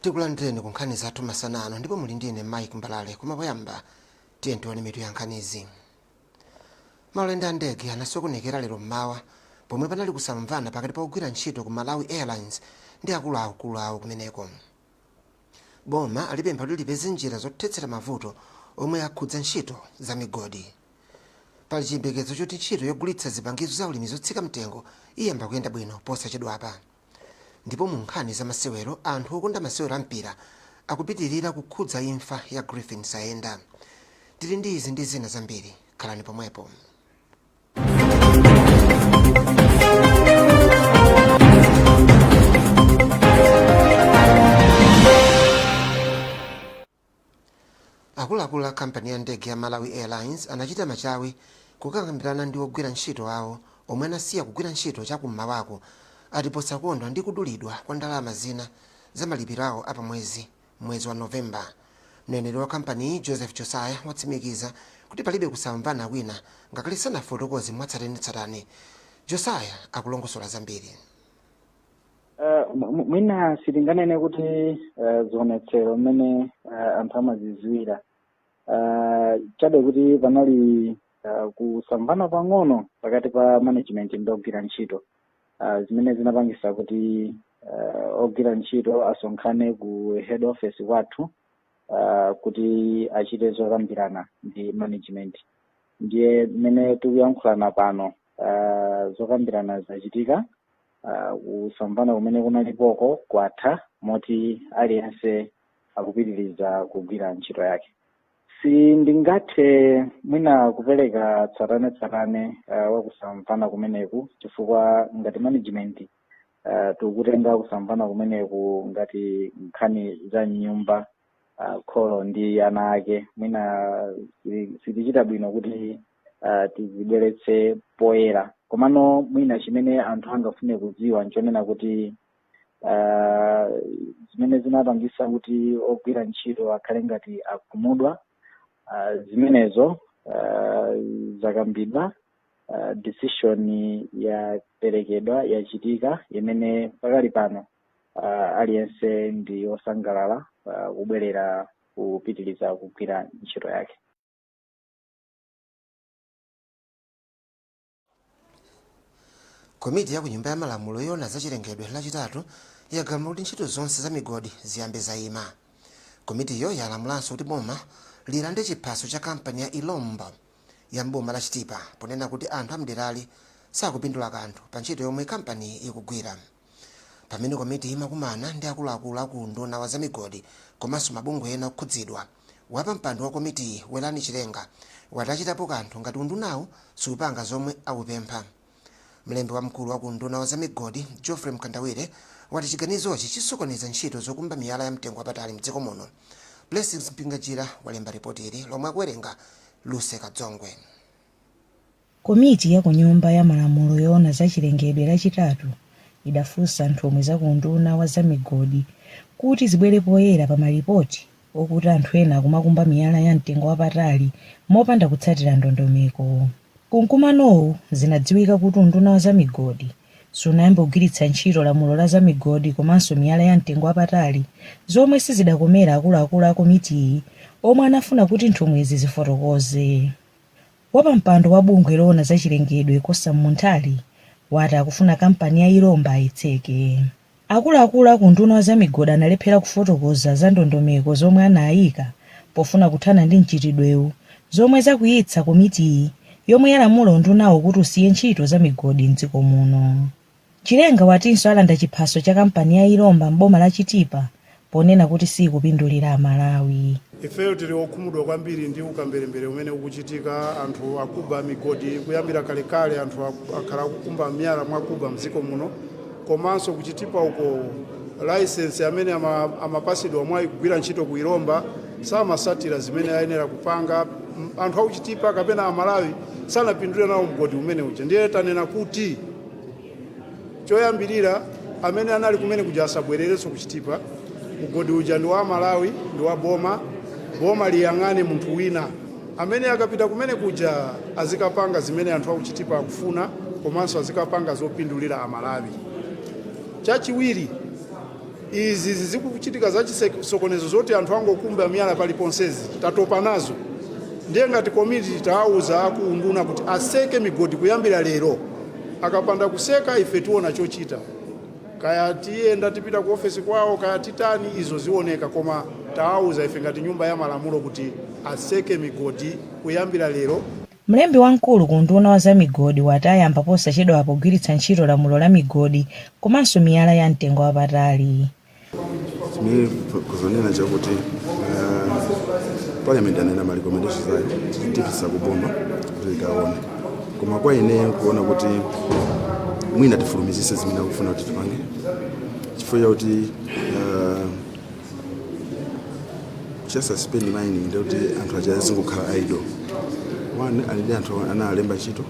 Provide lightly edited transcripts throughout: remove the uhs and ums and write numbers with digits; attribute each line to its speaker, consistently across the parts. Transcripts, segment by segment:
Speaker 1: Tikulandireni ku nkhani zathu masana ano ndipo muli ndine Mike Mbalale. Koma poyamba tiye tione mitu ya nkhanizi. Maulendo a ndege anasokonekera lero mmawa pomwe panali kusamvana pakati pa ogwira ntchito ku Malawi Airlines ndi akuluakulu awo kumeneko. Boma alipempha kuti lipeze njira zothetsera mavuto omwe akhudza ntchito za migodi. Pali chiyembekezo choti ntchito yogulitsa zipangizo za ulimi zotsika mtengo iyamba kuyenda bwino posachedwapa. Ndipo mu nkhani za masewero, anthu okonda masewero a mpira akupitirira kukhudza imfa ya Griffin Saenda. Tili ndi izi ndi zina zambiri, khalani pomwepo. Akuluakulu a kampani ya ndege ya Malawi Airlines anachita machawi kukakambirana ndi ogwira ntchito awo omwe anasiya kugwira ntchito chakum'mawaku ati posakondwa ndi kudulidwa kwa ndalama zina za malipiro awo a pamwezi m'mwezi wa November. Mneneri wa kampaniyi Joseph Josiah watsimikiza kuti palibe kusamvana kwina ngakhale sanafotokoze mwatsatanetsatane. Josiah akulongosola zambiri.
Speaker 2: Mwina sitinganene kuti zionetsero mmene anthu amazidziwira, chabe kuti panali kusamvana pang'ono pakati pa management ndi ogwira ntchito, zimene zinapangisa kuti ogwira ntchito asonkhane ku head office kwathu kuti achite zokambirana ndi management. Ndiye mmene tikuyankhulana pano, zokambirana zachitika, kusamvana kumene kunalipoko kwatha, moti aliyense akupitiriza kugwira ntchito yake. Sindingathe mwina kupereka tsatanetsatane wakusamvana kumeneku, chifukwa ngati management tikutenga kusamvana kumeneku ngati nkhani za mnyumba, kholo ndi ana ake. Mwina sitichita bwino kuti tizibweretse poyera. Komano mwina chimene anthu angafune kudziwa nchonena kuti zimene zinapangisa kuti ogwira ntchito akhale ngati akhumudwa, zimenezo zakambidwa, decision yaperekedwa, yachitika, imene pakali pano aliyense ndi osangalala kubwerera kupitiriza kugwira ntchito yake.
Speaker 1: Komiti ya ku Nyumba ya Malamulo yoona za chilengedwe Lachitatu yagamula kuti ntchito zonse za migodi ziyambe zayima. Komitiyo yalamulanso kuti boma lilande chiphaso cha kampani ya Ilomba ya mboma la Chitipa ponena kuti anthu amderali sakupindula kanthu pa ntchito yomwe kampaniyi ikugwira. Pamene komiti imakumana ndi akuluakulu aku unduna wa zamigodi komanso mabungwe ena okhudzidwa, wapampando wa komitiyi Welani Chilenga wati achitapo kanthu ngati undunawu supanga zomwe awupempha. Mlembi wamkulu wa ku unduna wa zamigodi Geoffrey Mkandawire wati chiganizochi chisokoneza ntchito zokumba miyala ya mtengo wapatali mdziko muno. Blessings Mpinganjira walemba ripoti ili lomwe akuwerenga Lucy Kadzongwe.
Speaker 3: Komiti ya ku Nyumba ya Malamulo yoona za chilengedwe Lachitatu idafunsa nthumwi za ku unduna wa za migodi kuti zibwere poyera pa malipoti okuti anthu ena akumakumba miyala ya mtengo wapatali mopanda kutsatira ndondomeko. Ku mkumanowu zinadziwika kuti unduna wa za migodi sunayambe kugwiritsa ntchito lamulo la za migodi komanso miyala ya mtengo wapatali, zomwe sizidakomera akuluakulu a komitiyi omwe anafuna kuti nthumwizi zifotokoze. Wapampando wa bungwe loona za chilengedwe Kossam Munthali wati akufuna kampani ya Ilomba ayitseke. Akuluakulu a ku unduna wa zamigodi analephera kufotokoza za ndondomeko zomwe anayika pofuna kuthana ndi mchitidwewu, zomwe zakwiyitsa komitiyi yomwe yalamula undunawo kuti usiye ntchito za migodi m'dziko muno. Chilenga watinso alanda chiphaso cha kampani ya Ilomba m'boma la Chitipa ponena kuti siikupindulira Amalawi.
Speaker 4: Ifeyo tili okhumudwa kwambiri ndi ukamberembere umene ukuchitika. Anthu akuba migodi kuyambira kalekale, anthu akhala akukumba miyala mwakuba mdziko muno. Komanso kuchitipa uko, license amene amapasidwa mwayi kugwira ntchito ku Ilomba samasatira zimene ayenera kupanga. Anthu akuchitipa kapena Amalawi sanapindule nawo mgodi umene uja. Ndiye tanena kuti choyambirira, amene anali kumene kuja asabwererenso kuchitipa. Mgodi uja ndi wa Malawi, ndi wa boma. Boma liyang'ane munthu wina amene akapita kumene kuja azikapanga zimene anthu akuchitipa akufuna, komanso azikapanga zopindulira Amalawi. Chachiwiri, Izi zikuchitika za chisokonezo zoti anthu angokumba miyala paliponsezi, tatopa nazo. Ndiye ngati komiti tawauza akuunduna kuti aseke migodi kuyambira lero. Akapanda kuseka, ife tiona chochita, kaya tiyenda tipita ku ofesi kwawo, kaya titani, izo zioneka. Koma tawauza ife ngati nyumba ya malamulo kuti aseke migodi kuyambira lero.
Speaker 3: Mlembi wamkulu ku unduna wa za migodi wati ayamba posachedwa pogwiritsa ntchito lamulo la migodi komanso miyala ya mtengo wapatali.
Speaker 5: Chimene kuzonena chakuti parliament anena ma recommendations ayo, tipitisa kuboma kuti ikaone. Koma kwa ineyo kuona kuti mwina tifulumizise zimene akufuna kuti tipange, chifukwa chakuti cha suspend mining ndikuti anthu aja azingokhala idle. One, alidi anthu analemba ntchito,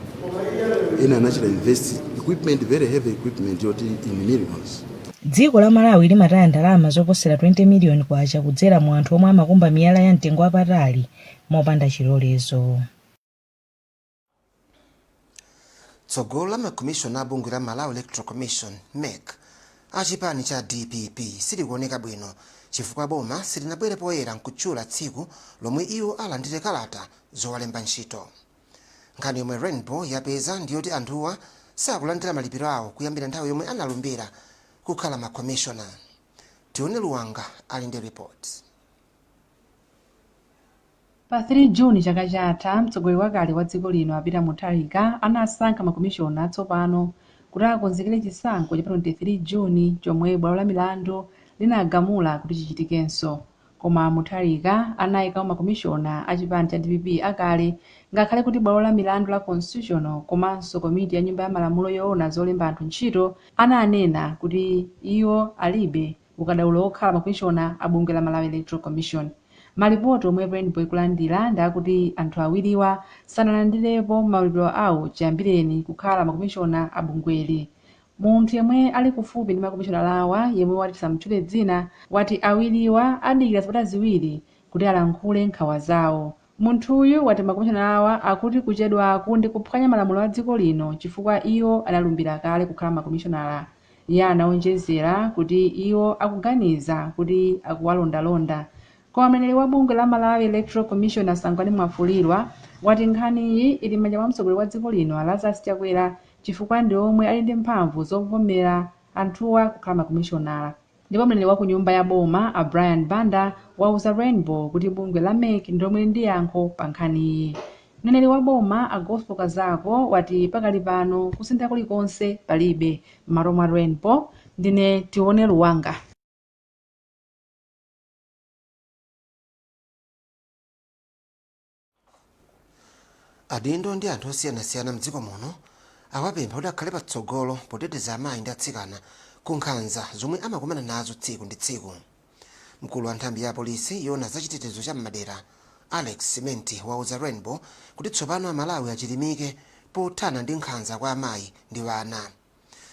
Speaker 5: ena anachita invest equipment, very heavy equipment yoti in millions.
Speaker 3: Dziko la Malawi limataya ndalama zoposera 20 miliyoni kwacha kudzera mu anthu omwe amakumba miyala ya mtengo wapatali mopanda chilolezo.
Speaker 1: Tsogolo la makomishona a bungwe la Malawi Electoral Commission, MEC, achipani cha DPP silikuoneka bwino chifukwa boma silinabwere poyera nkutchula tsiku lomwe iwo alandire kalata zowalemba ntchito. Nkhani yomwe Rainbow yapeza ndiyoti anthuwa sakulandira malipiro awo kuyambira nthawi yomwe analumbira kukhala makomishona. Tione Luwanga ali ndi report.
Speaker 6: Pa 3 Juni chaka chatha, mtsogoleri wakale wa dziko lino a Peter Mutharika anasankha makomishona atsopano kuti akonzekere chisankho cha pa 23 Juni chomwe bwalo la milandu linagamula kuti chichitikenso. Koma Mutharika anayikawo makomishona a chipani cha DPP akale, ngakhale kuti bwalo la milandu la Constitutional komanso komiti ya nyumba ya malamulo yoona zolemba anthu ntchito ananena kuti iwo alibe ukadaulo okhala makomishona a bungwe la Malawi Electoral Commission. Malipoti omwe Rainbow ikulandira ndi akuti anthu awiriwa sanalandirepo malipiro awo chiyambireni kukhala makomishona a bungweli. Munthu yemwe ali kufupi ndi makomishona lawa, yemwe wati tisamutchule dzina, wati awiriwa adikira sabata 2 kuti alankhule nkhawa zawo. Munthuyu wati makomishona awa akuti kuchedwaku ndi kuphwanya malamulo a dziko lino chifukwa iwo analumbira kale kukhala makomishonala. Iye anaonjezera kuti iwo akuganiza kuti akuwalondalonda. Koma mneneri wa bungwe la Malawi Electoral Commission, Sangwani Mwafulirwa, wati nkhaniyi ili m'manja mwa mtsogoleri wa dziko lino a Lazarus Chakwera chifukwa ndi omwe ali ndi mphamvu zovomera anthuwa kukhala makomishonala. Ndipo mneneri wa ku nyumba ya boma a Brian Banda wauza Rainbow kuti bungwe la MEC ndi lomwe ndi yankho pa nkhaniyi. Mneneri wa boma a Gospel Kazako wati pakali pano kusintha kulikonse palibe. M'malo mwa Rainbow, ndine Tione Luwanga.
Speaker 1: Adindo ndi anthu osiyanasiyana mdziko muno awapempha kuti akhale patsogolo poteteza amayi ndi atsikana ku nkhanza zomwe amakumana nazo tsiku ndi tsiku. Mkulu wa nthambi ya polisi yoona zachitetezo cha m'madera, Alex Simenti, wauza Rainbow kuti tsopano Amalawi achilimike pothana ndi nkhanza kwa amayi ndi ana.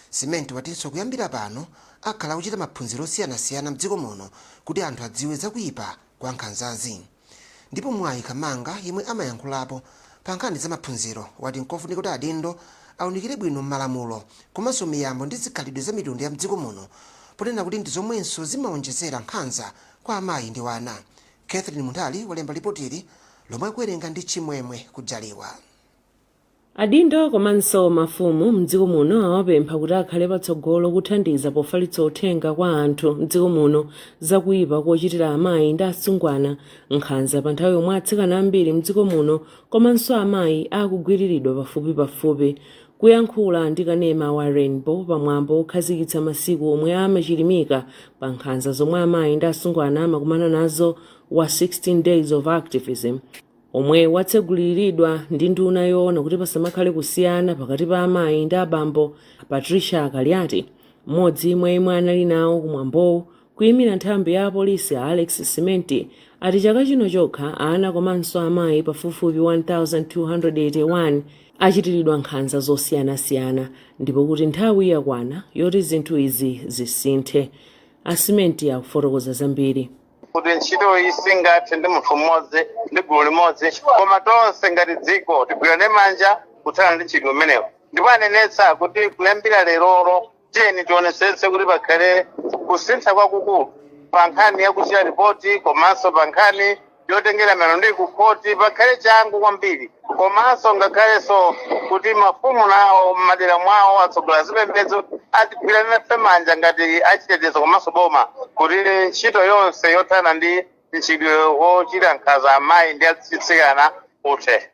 Speaker 1: Simenti watinso kuyambira pano akhala akuchita maphunziro osiyanasiyana mdziko muno kuti anthu adziwe zakuyipa kwa nkhanzazi. Ndipo Mwayi Kamanga, yemwe amayankhulapo pa nkhani za maphunziro, wati nkofunika kuti adindo awunikire bwino m'malamulo komanso miyambo ndi zikhalidwe za mitundu ya mdziko muno, ponena kuti ndi zomwenso zimawonjezera nkhanza kwa amayi ndi wana. Catherine Munthali walemba lipotili lomwe akuwerenga ndi Chimwemwe Kujaliwa.
Speaker 7: Adindo komanso mafumu mdziko muno awapempha kuti akhale patsogolo kuthandiza pofalitsa uthenga kwa anthu mdziko muno zakuyipa kochitira amayi ndi asungwana nkhanza pa nthawi yomwe atsikana ambiri mdziko muno komanso amayi akugwiriridwa pafupipafupi. Kuyankhula ndi kanema wa Rainbow pamwambo wokhazikitsa masiku omwe amachilimika pa nkhanza zomwe amayi ndi asungwana amakumana nazo wa 16 Days of Activism, omwe watseguliridwa ndi nduna yoona kuti pasamakhale kusiyana pakati pa amayi ndi abambo, Patricia Kaliati, mmodzi mwa yemwe anali nawo kumwambowu kuyimira nthambi ya apolisi, a Alex Simenti, ati chaka chino chokha ana komanso amayi pafupifupi 1281 achitiridwa nkhanza zosiyanasiyana ndipo kuti nthawi yakwana yoti zinthu izi zisinthe. Asimenti akufotokoza zambiri.
Speaker 8: Kuti ntchito iyi singathe ndi munthu mmodzi ndi gulu limodzi, koma tonse ngati dziko tigwirane manja kuthana ndi ntchito imeneyo. Ndipo anenetsa kuti kuyambira lerolo Tiyeni tionetsetse kuti pakhale kusintha kwakukulu pa nkhani yakuchita ripoti, komanso pa nkhani yotengera milandu ku khoti pakhale changu kwambiri, komanso ngakhalenso kuti mafumu nawo m'madera mwawo, atsogoleri azipembedzo atigwirane nafe manja ngati achitetezo komanso boma kuti ntchito yonse yothana ndi mchitidwe wochita nkhanza amayi ndi atsikana uthe.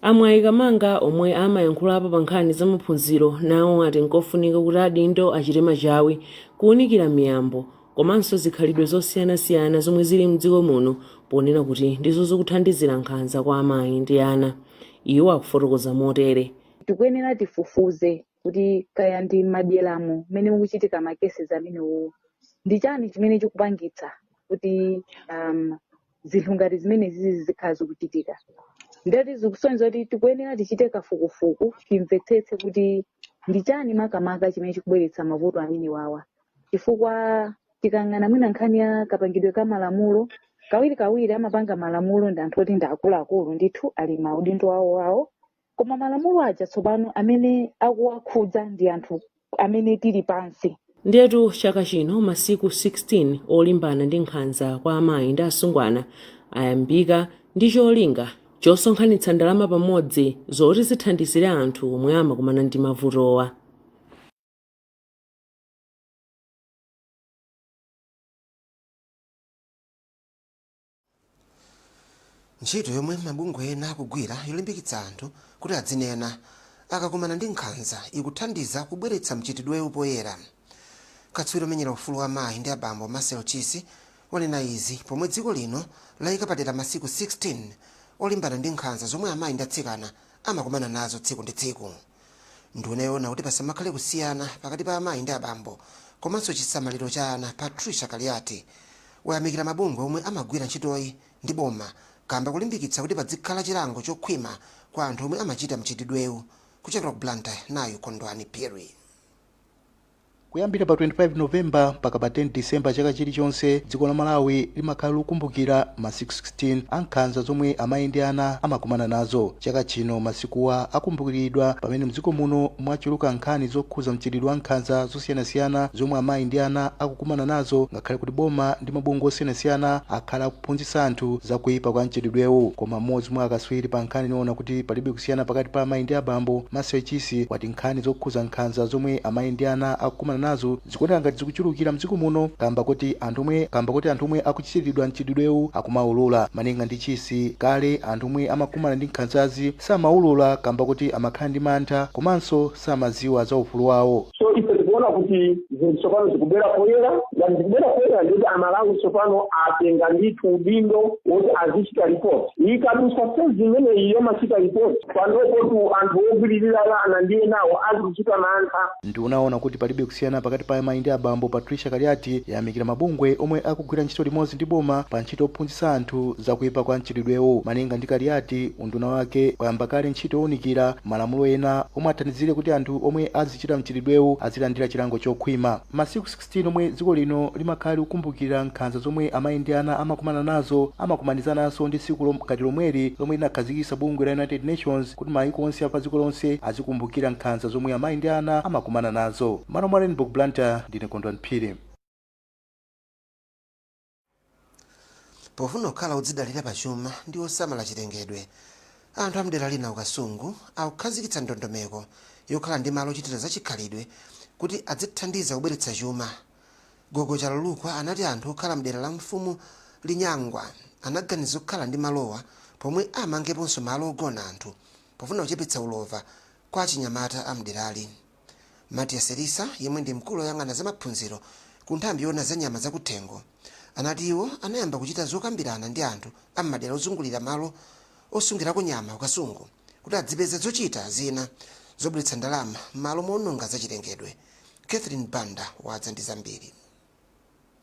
Speaker 7: Amwayi Kamanga, omwe amayankhulapo pa nkhani za maphunziro, nawo ati nkofunika kuti adindo achite machawi kuwunikira miyambo komanso zikhalidwe zosiyanasiyana zomwe zili mdziko muno, ponena kuti ndizo zikuthandizira nkhanza kwa amayi ndi ana. Iwo akufotokoza motere.
Speaker 9: Tikuyenera tifufuze kuti kaya ndi m'maderamo mmene mukuchitika ma cases amenewo, ndi chani chimene chikupangitsa kuti zinthu ngati zimene zizi zikhala zikuchitika. Ndeti zikusonyeza kuti tikuyenera tichite kafukufuku, timvetsetse kuti ndi chani makamaka chimene chikubweretsa mavuto amene wawa, chifukwa tikang'ana mwina nkhani ya kapangidwe ka malamulo, kawirikawiri amapanga malamulo ndi anthu oti ndi akuluakulu ndithu, ali maudindo awo awo, koma malamulo aja tsopano amene akuwakhudza ndi anthu amene tili pansi.
Speaker 7: Ndiyetu chaka chino masiku 16 olimbana ndi nkhanza kwa amayi ndi asungwana ayambika ndi cholinga chosonkhanitsa ndalama pamodzi zoti zithandizire anthu omwe amakumana ndi mavutowa.
Speaker 1: Ntchito yomwe mabungwe ena akugwira yolimbikitsa anthu kuti adzinena akakumana ndi nkhanza ikuthandiza kubweretsa mchitidwewu poyera. Katswiri omenyera ufulu wa amayi ndi abambo Marcel Chisi wanena izi pomwe dziko lino layika padera masiku 16 olimbana ndi nkhanza zomwe amayi ndi atsikana amakumana nazo tsiku ndi tsiku. Nduna yoona kuti pasamakhale kusiyana pakati pa amayi ndi abambo komanso chisamaliro cha ana, Patricia Kaliati, wayamikira mabungwe omwe amagwira ntchitoyi ndi boma kamba kulimbikitsa kuti padzikhala chilango chokhwima kwa anthu omwe amachita mchitidwewu. Kuchokera ku Blantyre, nayu Kondwani Phiri.
Speaker 10: Kuyambira pa 25 Novemba mpaka pa 10 Disemba chaka chilichonse, dziko la Malawi limakhala likukumbukira masiku 16 a nkhanza zomwe amayi ndi ana amakumana nazo. Chaka chino masikuwa akumbukiridwa pamene mdziko muno mwachuluka nkhani zokhuza mchitidwe wa nkhanza zosiyanasiyana zomwe amayi ndi ana akukumana nazo, ngakhale kuti boma ndi mabungwe osiyanasiyana akhala akuphunzitsa anthu zakuyipa kwa mchitidwewu. Koma mmodzi mwa akatswiri pa nkhani yoona kuti palibe kusiyana pakati pa amayi ndi abambo, Marcel Chisi, wati nkhani zokhuza nkhanza zomwe amayi ndi ana akukumana nazo zikuoneka ngati zikuchulukira mdziko muno kamba kuti anthu omwe akuchitiridwa mchitidwewu akumaulula. Malinga ndi Chisi, kale anthu omwe amakumana ndi nkhanzazi samaulula kamba kuti amakhala ndi mantha komanso samadziwa za ufulu wawo.
Speaker 11: So ife tikuona kuti zinthu tsopano zikubwera poyera. Ngati zikubwera poyera, ndikuti Amalawi tsopano atenga ndithu udindo woti azichita ripoti. Ikadusa phase imeneyi yomachita ripoti, panopotu anthu ogwiririra ana ndi enawo azichita mantha.
Speaker 10: Nduna yoona kuti palibe kusiyana pakati pa amayi ndi abambo, Patricia Kaliati, yayamikira mabungwe omwe akugwira ntchito limodzi ndi boma pa ntchito yophunzitsa anthu zakuyipa kwa mchitidwewu. Malinga ndi Kaliati, unduna wake wayamba kale ntchito yowunikira malamulo ena omwe athandizire kuti anthu omwe azichita mchitidwewu azilandira chilango chokhwima. Masiku 16 omwe dziko lino limakhala likukumbukira nkhanza zomwe amayi ndi ana amakumana nazo amakumanizananso ndi tsiku ngati lomweli lomwe linakhazikitsa bungwe la United Nations kuti mayiko onse apa dziko lonse azikumbukira nkhanza zomwe amayi ndi ana amakumana nazo. Malo mwa Rainbow Blantyre, ndine Kondwani Phiri.
Speaker 1: Pofuna kukhala odzidalira pachuma ndi osamala chilengedwe, anthu amdera lina kuKasungu akukhazikitsa ndondomeko yokhala ndi malo ochitira zachikhalidwe kuti adzithandiza kubweretsa chuma. Gogo Chalulukwa anati anthu okhala mdera la mfumu Linyangwa anaganiza kukhala ndi malowa pomwe amangeponso malo ogona anthu pofuna kuchepetsa ulova kwa achinyamata amderali. Matias Elisa, yemwe ndi mkulu woyang'ana za maphunziro ku nthambi yoona za nyama zakuthengo, anati iwo anayamba kuchita zokambirana ndi anthu ammadera ozungulira malo osungirako nyama kuKasungu kuti adzipeza zochita zina zobweretsa ndalama m'malo moononga zachilengedwe. Catherine Banda wadza ndi zambiri.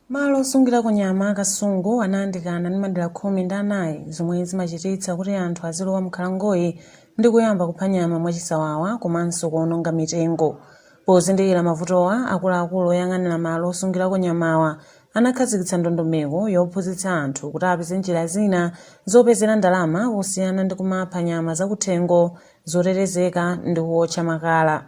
Speaker 12: Malo osungirako nyama aKasungu anayandikana ndi madera 14, zomwe zimachititsa kuti anthu azilowa m'nkhalangoyi ndi kuyamba kupha nyama mwachisawawa komanso kuononga mitengo. Pozindikira mavutowa, akuluakulu oyang'anira malo osungirako nyamawa anakhazikitsa ndondomeko yophunzitsa anthu kuti apeze njira zina zopezera ndalama kusiyana ndi kumapha nyama zakuthengo zotetezeka ndi kuwotcha makala.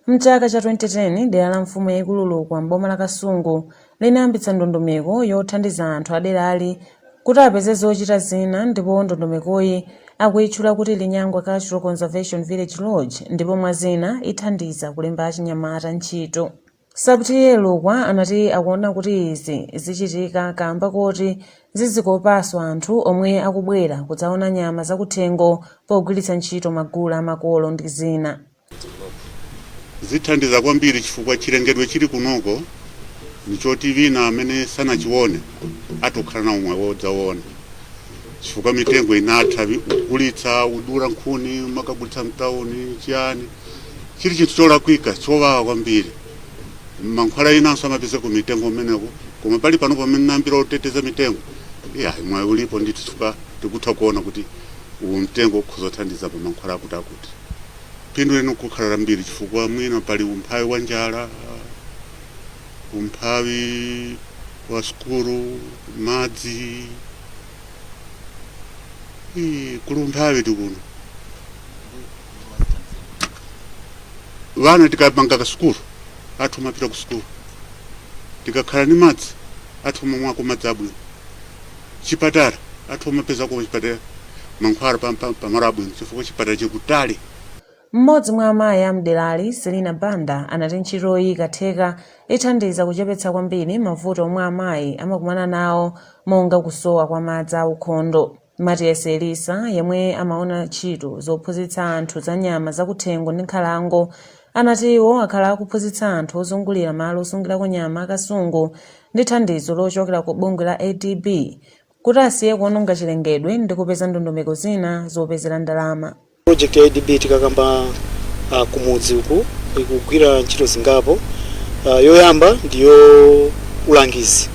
Speaker 12: Mchaka cha 2010 dera la mfumu yayikulu Lukwa m'boma la Kasungu linayambitsa ndondomeko yothandiza anthu aderali kuti apeze zochita zina, ndipo ndondomekoyi akuyitchula kuti Linyangwa Cultural Conservation Village Lodge, ndipo mwa zina ithandiza kulemba achinyamata ntchito. Sub-T/A Lukwa anati akuona kuti izi zichitika kamba koti zizikopanso anthu omwe akubwera kudzaona nyama zakuthengo pogwiritsa ntchito magulu amakolo ndi zina.
Speaker 13: Zithandiza kwambiri chifukwa chilengedwe chili kunoko nichoti wina amene sanachione atokhala nawo mwayi wodzaona, chifukwa mitengo inatha kugulitsa, udula nkhuni makagulitsa mtauni, chiyani, chili chinthu cholakwika chowawa kwambiri. Mankhwala inanso amapeza ku mitengo umeneko, koma pali pano pamene nambira oteteza mitengo, iya, mwayi ulipo ndithu chifukwa tikutha kuona kuti uwu mtengo ukhoza kuthandiza pa mankhwala akuti akuti. Phindu lino kukhala lambiri chifukwa mwina pali umphawi wa njala, umphawi wa sukulu, madzi. Ii, kuli umphawi tikuno vana. Tikapanga kasukulu athu mapita ku sukulu, tikakhala ni madzi athu mamwako madzi abwino, chipatala athu mapezako chipatala mankhwala pamalo abwino chifukwa chipatala chikutali.
Speaker 12: Mmodzi mwa amayi a mderali, Selina Banda, anati ntchitoyi ikatheka ithandiza kuchepetsa kwambiri mavuto omwe amayi amakumana nawo monga kusowa kwa madzi aukhondo. Matias Elisa, yemwe amaona ntchito zophunzitsa anthu za nyama zakuthengo ndi nkhalango, anati iwo akhala akuphunzitsa anthu ozungulira malo osungirako nyama akasungu ndi thandizo lochokera ku bungwe la ADB kuti asiye kuononga chilengedwe ndi kupeza ndondomeko zina zopezera ndalama.
Speaker 14: Project ya ADB tikakamba kumudzi uku ikugwira ntchito zingapo. Yoyamba ndiyo ulangizi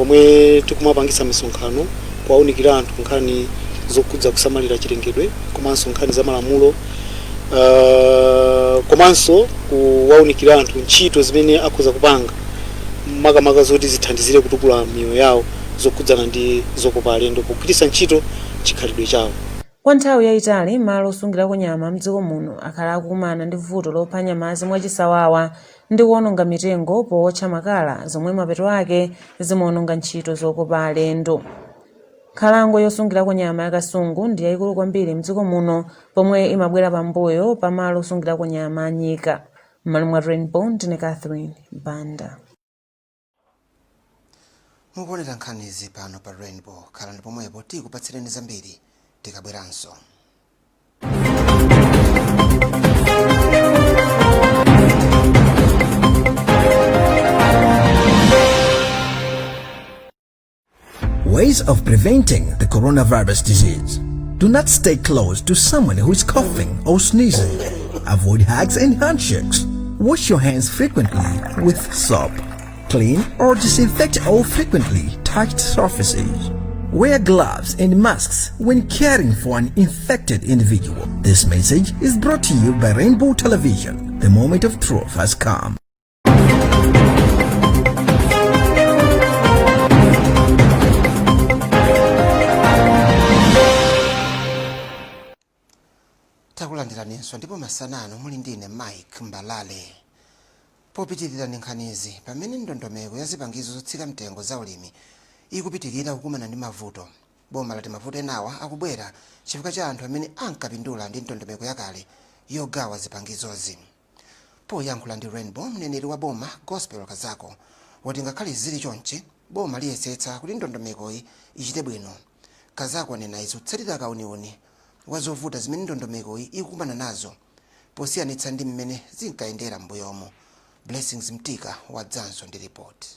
Speaker 14: omwe tikumapangisa misonkhano kuwaunikira anthu nkhani zokhudza kusamalira chilengedwe komanso nkhani za malamulo, komanso kuwaunikira anthu ntchito zimene akhoza kupanga, makamaka zoti zithandizire kutukula miyoyo yawo zokhudzana ndi zokopa alendo pogwiritsa ntchito chikhalidwe chawo.
Speaker 12: Kwa nthawi yayitali malo osungirako nyama mdziko muno akhala akukumana ndi vuto lopha nyamazi mwachisawawa ndi kuwononga mitengo powotcha makala, zomwe mapeto ake zimaononga ntchito zokopa alendo. Nkhalango yosungirako nyama ya Kasungu ndi yayikulu kwambiri mdziko muno, pomwe imabwera pambuyo pa malo osungirako nyama a Nyika. M'malo mwa Rainbow, ndine Catherine Banda.
Speaker 1: Mukuonera nkhanizi pano pa Rainbow. Khalani pomwepo, tikupatsireni zambiri tikabweranso.
Speaker 15: Ways of preventing the coronavirus disease. Do not stay close to someone who is coughing or sneezing. Avoid hugs and handshakes. Wash your hands frequently with soap. Clean or disinfect all frequently touched surfaces. Wear gloves and masks when caring for an infected individual. This message is brought to you by Rainbow Television. The moment of truth has come.
Speaker 1: Takulandiraninso ndipo masana ano muli ndine Mike Mbalale. Popitirira ndi nkhanizi, pamene ndondomeko ya zipangizo zotsika mtengo za ulimi ikupitirira kukumana ndi mavuto, boma lati mavuto enawa akubwera chifukwa cha anthu amene ankapindula ndi ndondomeko yakale yogawa zipangizozi. Poyankhula ndi Rainbow, mneneri wa boma Gospel Kazako wati ngakhale zili chonchi, boma liyesetsa kuti ndondomekoyi ichite bwino. Kazako anena izi kutsatira kauniuni wa zovuta zimene ndondomekoyi ikukumana nazo posiyanitsa ndi mmene zinkayendera m'mbuyomu. Blessings Mtika wadzanso ndi ripoti.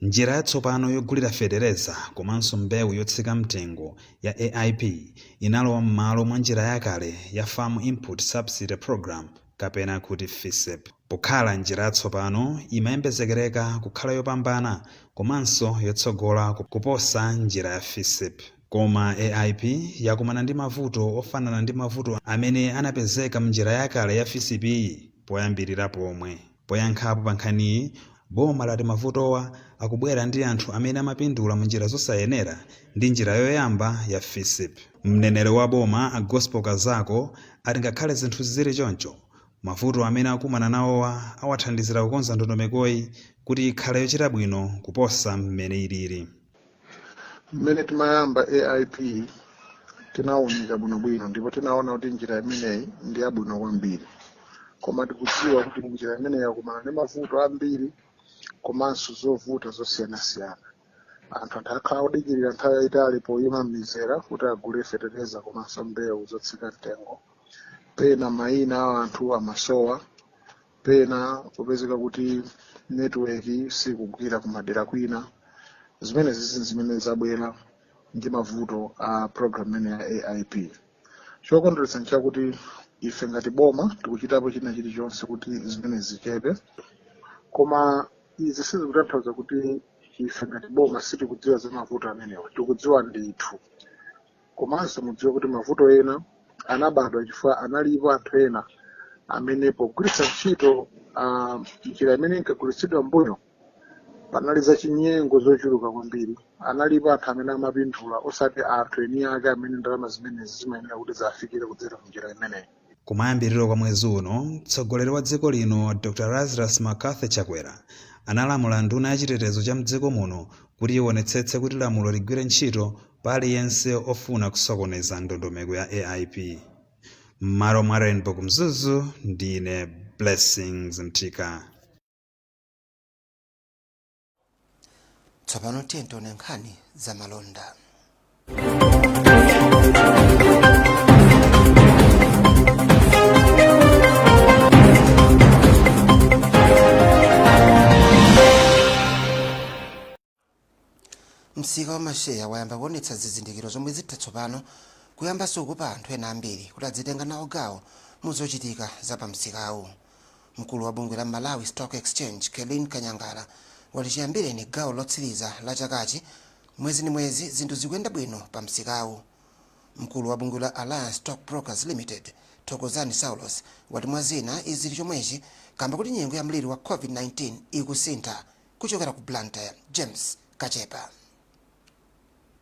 Speaker 16: Njira yatsopano yogulira fetereza komanso mbewu yotsika mtengo ya AIP inalowa m'malo mwa njira yakale ya Farm Input Subsidy Program kapena kuti FISP. Pokhala njira yatsopano, imayembezekereka kukhala yopambana komanso yotsogola kuposa njira ya FISP. Koma AIP yakumana ndi mavuto ofanana ndi mavuto amene anapezeka m'njira yakale ya FISP poyambirira pomwe. Poyankhapo pa nkhaniyi, Boma lati mavutowa akubwera ndi anthu amene amapindula munjira zosayenera ndi njira yoyamba ya FISP. Mneneri wa boma a Gospel Kazako ati ngakhale zinthu zili choncho, mavuto amene akumana nawowa awathandizira kukonza ndondomekoyi kuti ikhale yochita bwino kuposa mmene ilili.
Speaker 17: Mmene timayamba AIP tinawunika bwinobwino ndipo tinaona kuti njira imeneyi ndi yabwino kwambiri, koma tikudziwa kuti njira imeneyi yakumana ndi mavuto ambiri komanso zovuta zosiyanasiyana. Anthu akhala akudikirira nthawi yayitali poyima m'mizera kuti agule fetereza komanso mbewu zotsika mtengo. Pena mayina a anthu amasowa, pena kupezeka kuti network sikugwira kumadera kwina. Zimene zizi zimene zabwera ndi mavuto a program imene ya AIP. Chokondweretsa nchakuti ife ngati boma tikuchitapo china chilichonse kuti zimene zichepe, koma izi sizikutanthauza kuti ife ngati boma sitikudziwa za mavuto amenewa. Tikudziwa ndithu, komanso mudziwe kuti mavuto ena anabadwa chifukwa analipo anthu ena amene pogwiritsa ntchito njira imene inkagwiritsidwa mbuyo panali zachinyengo zochuluka kwambiri. Analipo anthu amene amapindula osati anthu eni ake amene ndalama zimenezi zimayenera kuti zafikire kudzera munjira imeneyi.
Speaker 16: Kumayambiriro kwa mwezi uno, mtsogoleri wa dziko lino Dr Lazarus McCarthy Chakwera analamula nduna ya chitetezo cha mdziko muno kuti ionetsetse kuti lamulo ligwire ntchito pa aliyense ofuna kusokoneza ndondomeko ya AIP. M'malo mwa Rainbow Mzuzu, ndine Blessings Mthika.
Speaker 1: Tsopano tiye tione nkhani za malonda. Msika wa masheya wayamba kuonetsa zizindikiro zomwe zitha tsopano kuyambanso kukopa anthu ena ambiri kuti adzitenga nawo gawo mu zochitika za pamsikawu. Mkulu wa bungwe la Malawi Stock Exchange, Kelin Kanyangala, wati chiyambireni gawo lotsiriza la chakachi, mwezi ndi mwezi zinthu zikuyenda bwino pa msikawu. Mkulu wa bungwe la Alliance Stock Brokers Limited, Thokozani Saulos, wati mwa zina izi zili chomwechi kamba kuti nyengo ya mliri wa COVID-19 ikusintha. Kuchokera ku Blantyre, James Kachepa.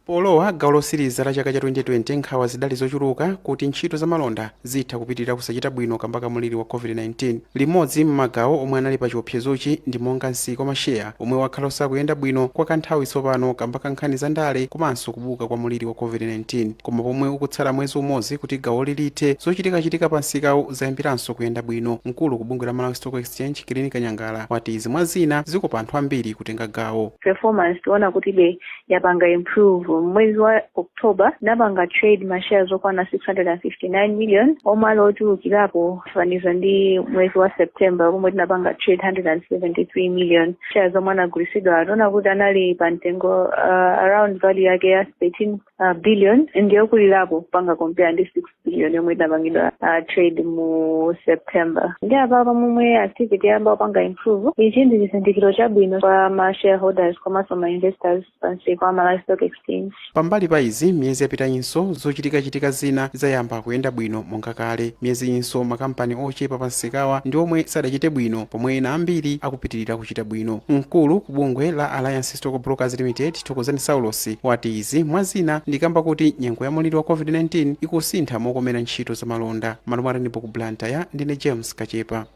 Speaker 18: Polowa gawo losiriza la chaka cha 2020, nkhawa zidali zochuluka kuti ntchito za malonda zitha kupitirira kusachita bwino kamba ka mliri wa COVID-19. Limodzi m'magawo omwe anali pa chiopsezochi ndi monga msika wa masheya omwe wakhala osakuyenda bwino kwa kanthawi tsopano kamba ka nkhani za ndale komanso kubuka kwa mliri wa COVID-19. Koma pomwe ukutsala mwezi umodzi kuti gawoli lithe, zochitikachitika pa msikawu zayambiranso kuyenda bwino. Mkulu ku bungwe la Malawi Stock Exchange, Kelin Kanyangala, wati izi mwa zina zikopa anthu ambiri kutenga gawo.
Speaker 19: Performance tiona kuti be yapanga improve. Mwezi wa October tinapanga trade ma shares okwana 659 million, omwe ali ochulukirapo kufaniza ndi mwezi wa September pomwe tinapanga trade 173 million. Shares omwe anagulitsidwa tiona kuti anali pa mtengo around value yake ya 13 billion, ndiyokulirapo kupanga compare ndi 6 billion yomwe inapangidwa trade mu September. Ndi apapa momwe activity yayamba kupanga improve, ichi ndi chizindikiro chabwino kwa ma shareholders komanso ma investors pa msika wa Malawi Stock Exchange.
Speaker 18: Pambali pa izi, miyezi yapitayinso zochitikachitika zina zayamba kuyenda bwino monga kale. Miyezi inso makampani ochepa pa msikawa ndi omwe sadachite bwino, pomwe ena ambiri akupitirira kuchita bwino. Mkulu ku bungwe la Alliance Stock Brokers Limited, Thokozani Saulos, wati izi mwa zina ndi kamba kuti nyengo ya mliri wa COVID-19 ikusintha mokomera ntchito za malonda. M'malo mwa Rainbow ku Blantyre, ndine James Kachepa.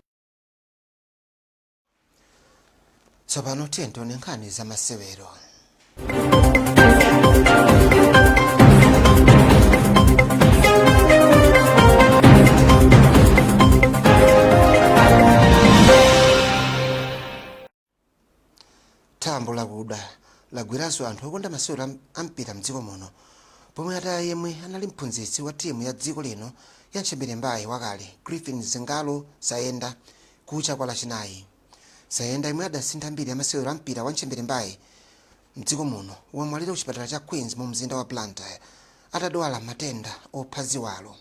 Speaker 1: Tsopano tiye tione nkhani za masewero. Thambo lakuda lagwiranso anthu okonda masewero ampira mdziko muno pomwe ataya yemwe anali mphunzitsi wa timu ya dziko lino ya ntchembere mbayi wakale, Griffin Zingalo Sayenda, kucha kwa Lachinayi. Sayenda, yemwe adasintha mbiri ya masewero ampira wa ntchembere mbayi mdziko muno, wamwalira ku chipatala cha Queens mu mzinda wa Blantyre atadwala matenda opha ziwalo.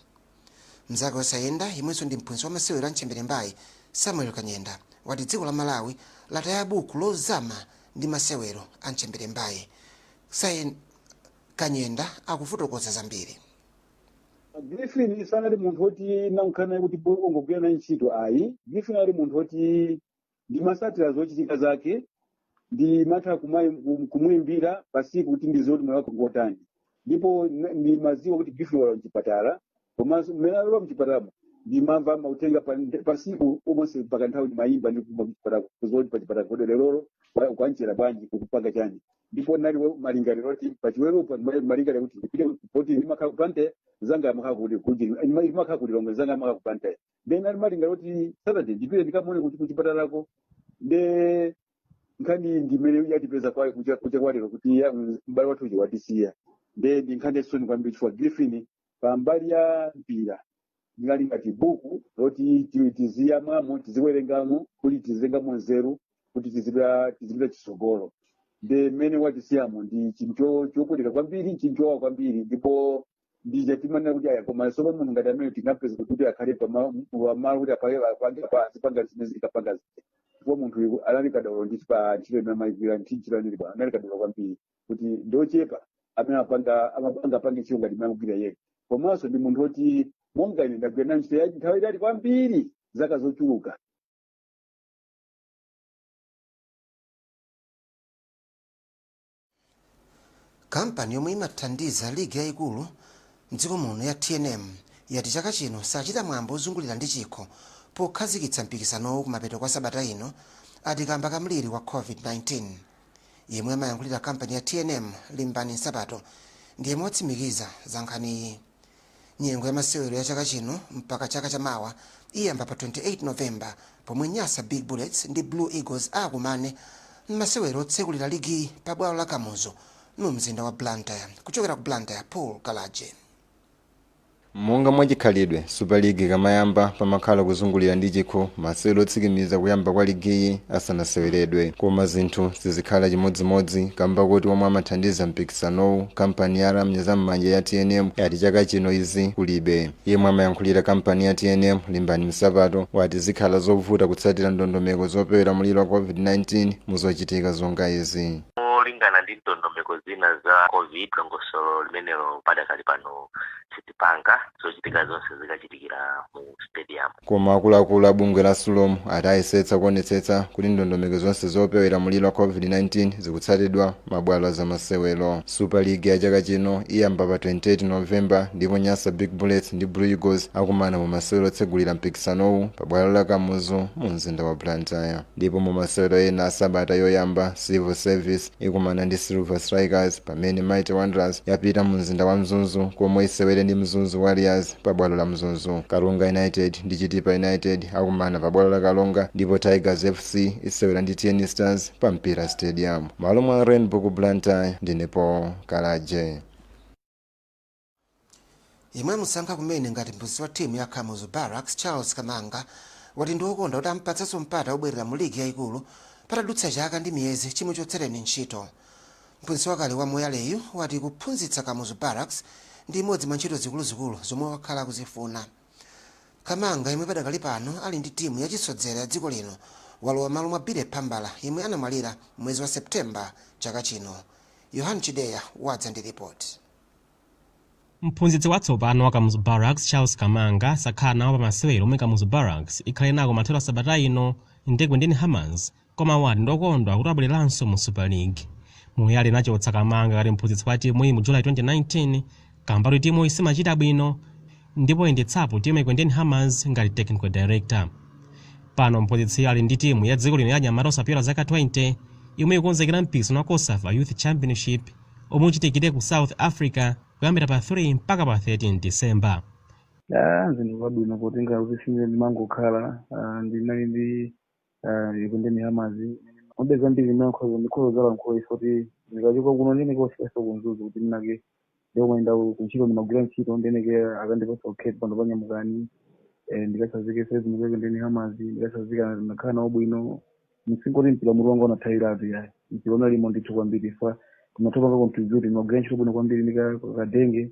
Speaker 1: Mnzake wa Sayenda, yemwenso ndi mphunzitsi wa masewero a ntchembere mbayi, Samuel Kanyenda, wati dziko la Malawi lataya buku lozama ndi masewero a ntchembere mbayi. Kanyenda akufotokoza zambiri.
Speaker 20: Griffin sanali munthu woti namkhala naye kuti ungogwira naye ntchito ayi. Griffin ali munthu woti Ndimasatira zochitika zake, ndimatha kumuimbira pasiku kuti ndiziwe kuti moyo wake ngotani, ndipo ndimaziwa kuti Griffin walowa mchipatala. Komanso mmene alowa mchipatalamo ndimamva mautenga pasiku almost mpaka nthawi ndimayimba ndikumva kuchipatala, kuziwa kuti pachipatala kodi lerolo kwanchera bwanji, kukupanga chani. Ndipo nali malingaliro kuti pachiwerupa malingaliro kuti ndipite, poti ndimakhala ku Blantyre, zanga amakhala kuti ndimakhala ku Lilongwe, zanga amakhala ku Blantyre. Then nali malingaliro kuti Saturday ndipite ndikamuone kuti kuchipatalako. Nde nkhani ndimene yatipeza kwa kucha kwalero kuti m'bale wathu uja watisiya. Nde ndi nkhani yachisoni kwambiri, chifukwa Griffin pambali ya mpira linali ngati buku loti tiziyamwamo, tiziwerengamo kuti tizitengamo nzeru kuti tizipita chitsogolo. Nde mmene watisiyamo ndi chinthu chopweteka kwambiri, chinthu chowawa kwambiri, ndipo ndija timanena kuti aya, koma sopo munthu ngati amene tingapeza kuti akhale pamalo kuti apange azipanga zimene zikapanga zija, chifukwa munthu uyu anali kadaulo ndi pa ntchito imene amayigwira, ntchito anali kadaulo kwambiri kuti ndochepa amene angapange ntchito ngati imene amagwira yekha. Komanso ndi munthu woti monga ine ndagwira naye ntchito ya nthawi itali kwambiri, zaka zochuluka.
Speaker 1: Kampani yomwe imathandiza ligi yayikulu mdziko muno ya TNM yati chaka chino sachita mwambo ozungulira ndi chikho pokhazikitsa mpikisanowu kumapeto kwa sabata ino, ati kamba ka mliri wa COVID-19. Yemwe amayankhulira kampani ya TNM, Limbani Nsapato, ndi yemwe watsimikiza za nkhaniyi. Nyengo ya masewero ya chaka chino mpaka chaka chamawa iyamba pa 28 November, pomwe Nyasa Big Bullets ndi Blue Eagles akumane m'masewero otsekulira ligiyi pa bwalo la Kamuzu mu mzinda wa Blantyre. Kuchokera ku Blantyre, Paul Kalaje.
Speaker 21: Monga mwachikhalidwe, Super League ikamayamba pamakhala kuzungulira ndi chikho, masewero otsikimiza kuyamba kwa ligiyi asanaseweredwe. Koma zinthu sizikhala chimodzimodzi kamba kuti omwe amathandiza mpikisanowu, kampani ya lamya zam'manja ya TNM, yati chaka chino izi kulibe. Yemwe amayankhulira kampani ya TNM, Limbani Msapato, wati zikhala zovuta kutsatira ndondomeko zopewera mliri wa COVID-19 muzochitika zonga izi.
Speaker 22: Molingana ndi ndondomeko zina za COVID, dongosolo limenelo padakali pano sitipanga, zochitika zonse zikachitikira mu stadium.
Speaker 21: Koma akuluakulu a bungwe la SULOM ati ayesetsa kuonetsetsa kuti ndondomeko zonse zopewera mliri wa COVID-19 zikutsatidwa mabwalo a zamasewero. Super League ya chaka chino iyamba pa 28 November, ndipo Nyasa Big Bullets ndi Blue Eagles akumana mu masewero otsegulira mpikisanowu pa bwalo la Kamuzu mu mzinda wa Blantyre. Ndipo mu masewero ena a sabata yoyamba, Civil Service ikumana ndi Silver Strikers, pamene Mighty Wanderers yapita mu mzinda wa Mzuzu komwe isewere ndi Mzuzu Warriors pa bwalo la Mzuzu. Karonga United ndi Chitipa United akumana pa bwalo la Karonga, ndipo Tigers FC isewera ndi TN Stars pa Mpira Stadium. Malo mwa Rainbow ku Blantyre, ndine Paul Kalaje.
Speaker 1: Yemwe amusankha kumene ngati mphunzitsi wa timu ya Kamuzu Barracks, Charles Kamanga, wati ndi wokondwa kuti amupatsanso mpata wobwerera mu ligi yayikulu patadutsa chaka ndi miyezi chimuchotsereni ntchito. Mphunzitsi wakale wa Moyaleyu wati kuphunzitsa Kamuzu Barracks ndi imodzi mwa ntchito zikuluzikulu zomwe wakhala akuzifuna. Kamanga, yemwe padakali pano ali ndi timu yachisodzera ya dziko lino, walowa malo mwa Billy Phambala yemwe anamwalira mwezi wa September chaka chino. Yohan Chideya wadza ndi ripoti.
Speaker 23: Mphunzitsi watsopano wa Kamuzu Barracks, Charles Kamanga, sakhala nawo pa masewero omwe Kamuzu Barracks ikhale nako mathero a sabata ino ndi Ekwendeni Hammers, koma wati ndokondwa kuti abwereranso mu Super League. Moyale inachotsa Kamanga ngati mphunzitsi wa timuyi mu July 2019 kamba kuti timuyi simachita bwino, ndipo wayendetsapo timu Ekwendeni Hammers ngati technical director. Pano mphunzitsiyo ali ndi timu ya dziko lino ya anyamata osapyola zaka 20 yomwe ikukonzekera mpikisano wa COSAFA Youth Championship omwe uchitikire ku South Africa kuyambira pa 3 mpaka pa 13 December.
Speaker 24: Ah, zinthu zabwino potenga kuti sine ndimangokhala, ndinali ndi Ekwendeni Hammers mabe zambiri ndimankhoza ndikhoza zalankhula ifo kuti ndikachoka kuno ndineke kufikaso ku Mzuzu kuti ndinake ndikomwe kuntchito ndimagwira ntchito, ndineke akandipasa okay pano panyamukani, ndikasazike sezi ndikeke Ekwendeni Hammers ndikasazika ndakhala nawo bwino. Msingoti mpira mutu wanga unathawiratu yayi, mpira unalimo ndithu kwambiri fa timatopanga contribute, ndimagwira ntchito bwino kwambiri ndikakadenge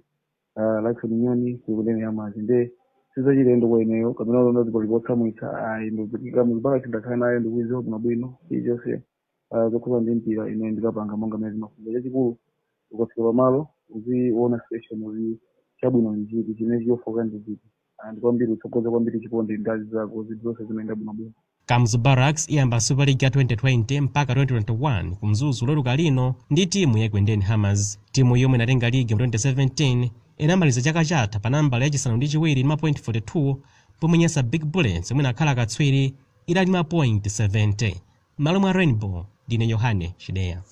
Speaker 24: Lakson Nyoni ku Ekwendeni Hammers, nde sizachilendo kwa ineyo kapena ulonda dziko lipotsamwitsa ayi. Ndikuzipaka ndakhala nayo ndikuiziwa bwino bwino chilichonse zokhuza ndi mpira ine ndikapanga monga mmene zimafunira. Chachikulu ukafika pamalo uziona situation uzi chabwino ndi chiti, chimene chofoka ndi chiti, and kwambiri utsogoza kwambiri chikondi ndazi zako, zinthu zonse zimayenda bwinobwino.
Speaker 23: Kamuzu Barracks iyamba Super League ya 2020 mpaka 2021 ku Mzuzu loweruka lino ndi timu ya Ekwendeni Hammers. Timu yomwe inatenga ligi mu 2017 inamaliza chaka chatha pa nambala yachisanu ndi chiwiri ndi mapoint 42, pomwe Nyasa Big Bullets, yomwe inakhala katswiri, idali mapoint 70. M'malo mwa Rainbow, ndine Yohane Chideya.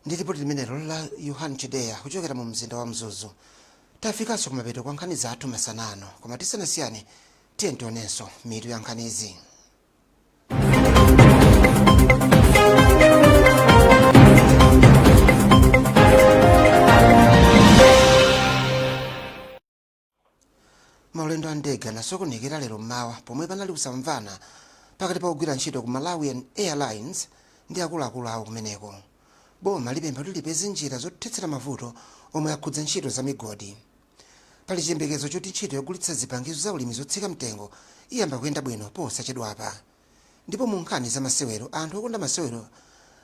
Speaker 1: Ndi ripoti limenelo la Yohane Chideya kuchokera mu mzinda wa Mzuzu, tafikanso kumapeto kwa nkhani zathu masanano. Koma tisanasiyane, tiye tionenso mitu ya nkhanizi. Maulendo a ndege anasokonekera lero mmawa pomwe panali kusamvana pakati pa ogwira ntchito ku Malawian Airlines ndi akuluakulu awo kumeneko. Boma lipempha kuti lipeze njira zothetsera mavuto omwe akhudza ntchito za migodi. Pali chiyembekezo choti ntchito yogulitsa zipangizo za ulimi zotsika mtengo iyamba kuyenda bwino posachedwapa. Ndipo mu nkhani za masewero, anthu okonda masewero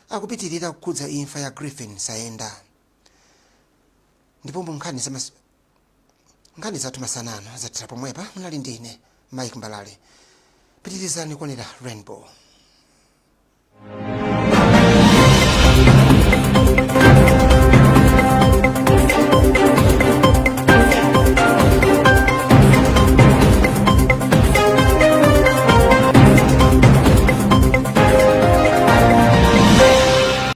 Speaker 1: akupitirira kukhudza imfa ya Griffin Sayenda. Ndipo mu nkhani za nkhani zathu masanano zathera pomwepa. Munali ndine Mike Mbalale. Pitirizani kuonera Rainbow.